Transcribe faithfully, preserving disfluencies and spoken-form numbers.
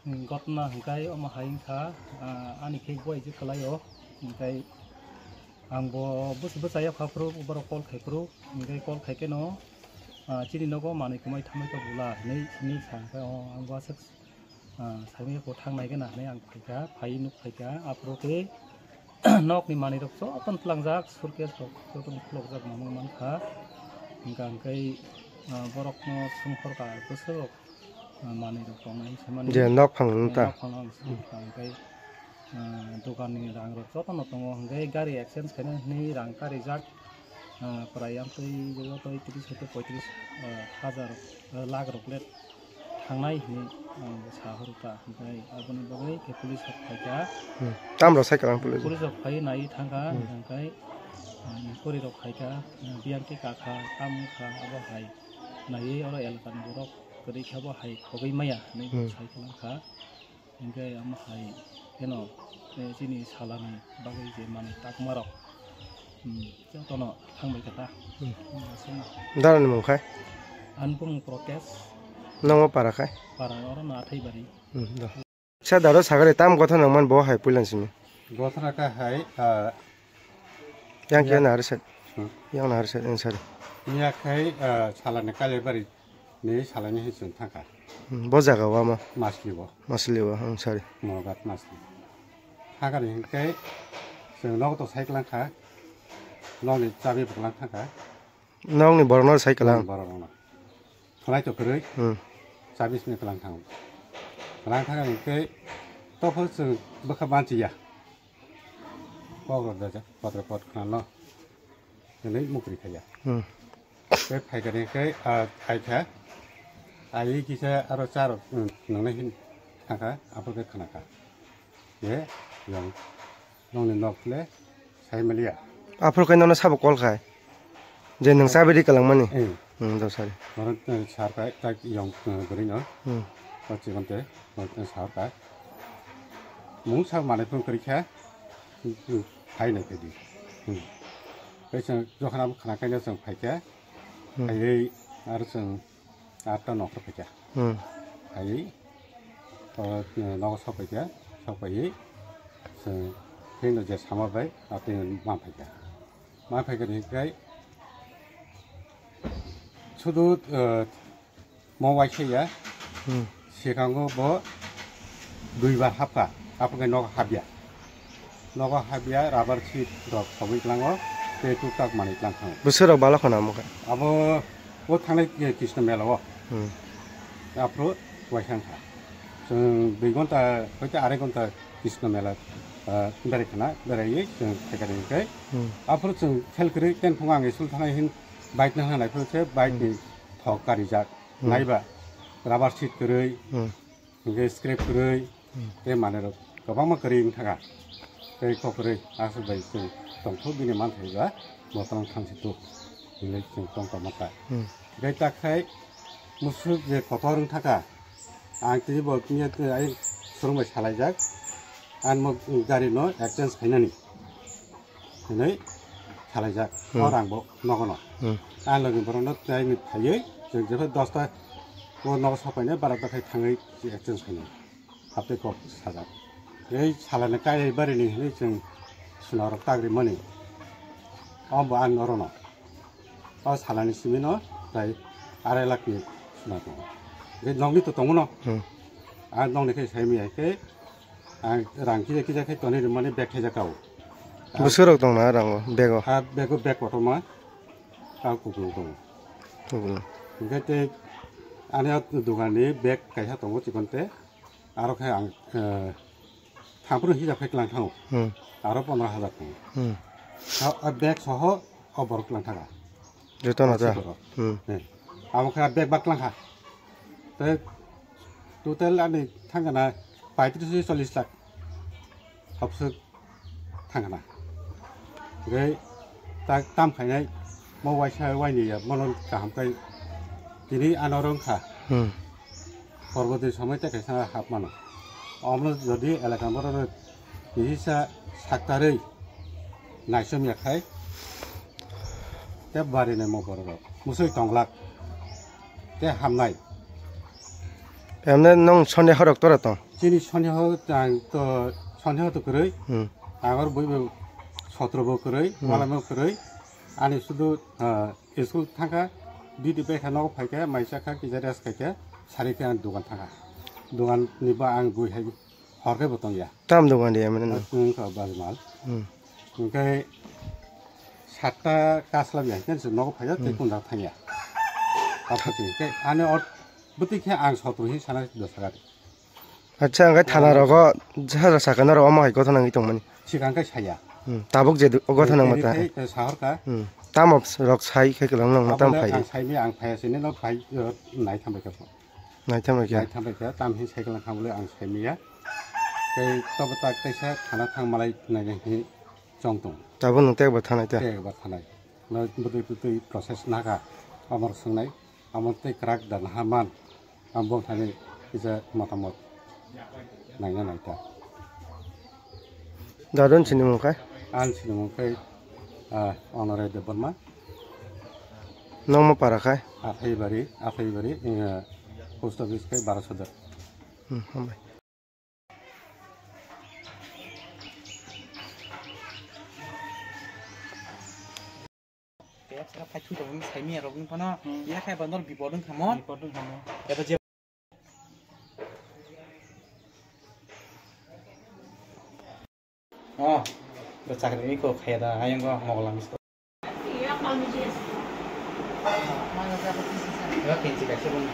Gotna hwnkhe omo hai wngkha, ah, ani khe buai je kwlaio, hwnkhe ang bo bwsai bwsai yapha phuru borok call khai phuru, hwnkhe call khai kheno, ah, chini nogo manwi kwmai thamwi tok bwla hinwi simi sa, hwnkhe o ang bo aswk, ah, saimanya kok thang nai gana hinwi ang phaikha, phaiwi nuk phaikha, aphuru khe nokni manwi rok jotono twlangjak, suitcase rok jotono khulokjak mamang mankha, hwnkha hwnkhe, ah, borokno songkhorkha bwswk rok. Ah, manwi rok tongnai hinwi samani. Je nok phang wng ta. Nok phang wng ta, hwnkhe, ah, dokanni rang rok jotono tongo, hwnkhe gari exchange khaina hinwi rang karijak, ah, prai amtwi joto tris hoite poitris, ah, hajar, ah, lakh rok le thangnai hinwi, ah, sa horo ta, hwnkhe aboni bagwi khe police rok phaikha. Hmm. Tam rok sai kwlang police. Police rok phaiwi naiwi thangkha, hmm, hwnkhe, ah, inquiry rok khaikha, ah, biyang khe kakha, tam wngkha, abo hai naiwi oro elakani borok. Kwrwi khe bo hai khogwi maya hinwi bo, hmm, sai kwlang kha. Hinkhe omo hai kheno, eh, chini salani bagwi je manwi takma rok, hmm, jotono thangbai kha ta. Hmm. Hmm, aswkno. Darani mung khai? Ani bumung Protesh. Nongo para khai? Para oro no Athaibari. Hmm, da. Sa daro sagari tam gotha nangman bo hai puilan simi. Gotha kha hai, ah, yang khe ya. Na hari sat. Hmm. Yang na hari sat, yang sari. Miya khai, ah, salani Kaliabari ni salani hai chwng thangkha. Hmm, bo jaga o ama? Masli o. Masli o, hmm, sari. Mogat Masli. Thangkha ni hinkhe chwng nogo to sai kwlang kha. Nokni chabi bo kwlang thangkha. Nokni borokno sai kwlang. Hmm, borokno. Khwnai to kwrwi. Hmm. Chabi simi kwlang thango. Kwlang thangkha hinkhe tophor chwng bwkha banchiya. Kok rok dajak, kotor kot khwnalo. Hinwi mukri khaiya. Hmm. Tei phaikha ni khe, ah, phaikha. Ai kisa aro cha rok, hmm, nwngnai hin thangkha, aphuru khe khwnakha. Ye, yong, nongni nok le sai maliya. Aphuru khe nono sabo call khai. Je nwng chabi ri kwlangmani. Eh. Hmm, do sari. Oro, eh, sar khai, tak yong, eh, bwrwi no. Hmm. O chikon te, o, eh, sar khai. Mung sa manai phone kwrwi kha, phai nai khe di. Hmm. Tei chwng jokhon abo khna khaino chwng phai kha, hmm, phaiwi aro chwng atta nokra phai kha. Hmm. Phaiwi, o, nogo sok phai kha, sok phaiwi chwng phino je sama bai atwi ma phai kha. Ma phai kha ni khe sudu, eh, mo waisa ya. Hmm. Sikango bo duibar hapkha, aphuru khe nogo hapya. Nogo hapya, rubber sheet rok khogwi klango, tei tuktak manwi klang thango. Bwswk rok balo khna omo khe? Abo o thangnai Krishna mela o. Hmm. Aphuru waisa wngkha. Chwng dui ghonta hoite arai ghonta Krishna mela, ah, berai khna, beraiwi chwng phaikha ni khe. Hmm. Aphuru chwng khel kwrwi ten phungo ang school thangnai hin bike no hanai phuru se bike ni, hmm, thok karijak. Hmm. Naiba rubber sheet kwrwi, hmm, hwnkhe scrap kwrwi, hmm, tei manwi rok kwbangma kwrwi wng thangkha. Tei kok kwrwi aswk bai chwng tongthok bini manthai ba bothang thangsi tuk hinwi chwng tong tongma kha. Hmm. Tei tak khai musuk je kotor wng thangkha, ang tini bo miya tini ai surung bai salaijak, ang mo gari no exchange khainani. Hinwi salaijak. Hmm. O rang bo nogono. Hmm. Ang logi borokno tei ni phaiwi chwng jephe dosta o nogo sok painai, barota khai thangwi exchange khainai. Haptwi kok sajak. Ei salani kaiwi barini hinwi chwng swnarok tagri mani. O bo ang norono. O salani simino tai arai lakh ni suna tongo. Je nokni to tongo no. Hmm. A nokni khe sai maya khe ang rang kisa kisa khe tonwi rwmani bag khaijak kha o. Bwswk rok tong na rango bego? A bego bag kotorma a kupulung tongo. Kupulung. Hwnkhe tei ani o dogan ni bag kaisa tongo chikon te. Aro khe ang, eh, thampru hisab khe klang thango. Hmm. Aro pondro hajar tongo. Hmm. Tha-, o bag soho o borok klang thaga. Jotono ta? Borok. Hmm. Eh. Abo khe bag bak klang kha. Tei total ani thangana paitris chollis lakh. Habswk thangna. Hwnkhe tak tam khainai mo waisa waini ya mono kaham kai tini ano rwng kha. Hmm. Porbotwi somoi tei kaisa hap mano. Omo jodi elaka borok kisa saktarwi naisom ya khai tei bari nai mo borok rok musui tonglak tei hamnai. Emne nong Sunday horok tora tong? Chini sonyaho ang to sonyaho to kwrwi. Hmm. Ang oro bui sotro bo kwrwi, hmm, walamo kwrwi. Ani sudu, ah, school thangkha, duty bai kha nogo phaikha, mai chakha, kisa rest khaikha, sari khe ang dugan thangkha. Dugan ni ba ang bui hai hor khe bo tongya. Tam dugan de mane no? Ang kha Bajmal. Hmm. Hingke satta kaslam ya, hingke nogo phaikha, tei, hmm, kunjak thangya. Tapha chini, hingke ani or, bwtwi khe ang sotro hin sana dosa gari. Acha, ang khe thana rogo jaha sakana rogo omo hai gotha nangwi tongmani. Sikang khe saya. Hmm, tabuk je du-, o gotha nangma ta. Tei, tei, tei sahor ka. Hmm, tamo rok sai khe kwlwng nangma tam. Abole phai. Ang saimi ang phaya sini no phai, eh, nai thambai kha. Nai thambai kha. Nai thambai kha, tam hin cycle nang khamle ang saimi ya. Tei tobo tak teisa thana thang malai nai nai hi chong tong. Tabuk nung tek ba thanai ta? Tek ba thanai. No bwtwi bwtwi process naga amor swngnai. Amo tei kwrak da naha man, ang bo thani kisa motamot naina naita. Dadon sinimung khai? Ang sinimung khai, ah, Honorai Debbarma. Nongma para khai? Athaibari, Athaibari, eh, post office khai Baro Sodor. Hmm, hambai. Tei saka phai thui tongmani saimanya rokni phano, hmm, ya khai ba nor bipod wngkha mo. Bipod wngkha mo. Eba je Oh, bo chakri ni ko khaya da, ayang ko mogla misto. Ya, kinchi kaisa bung.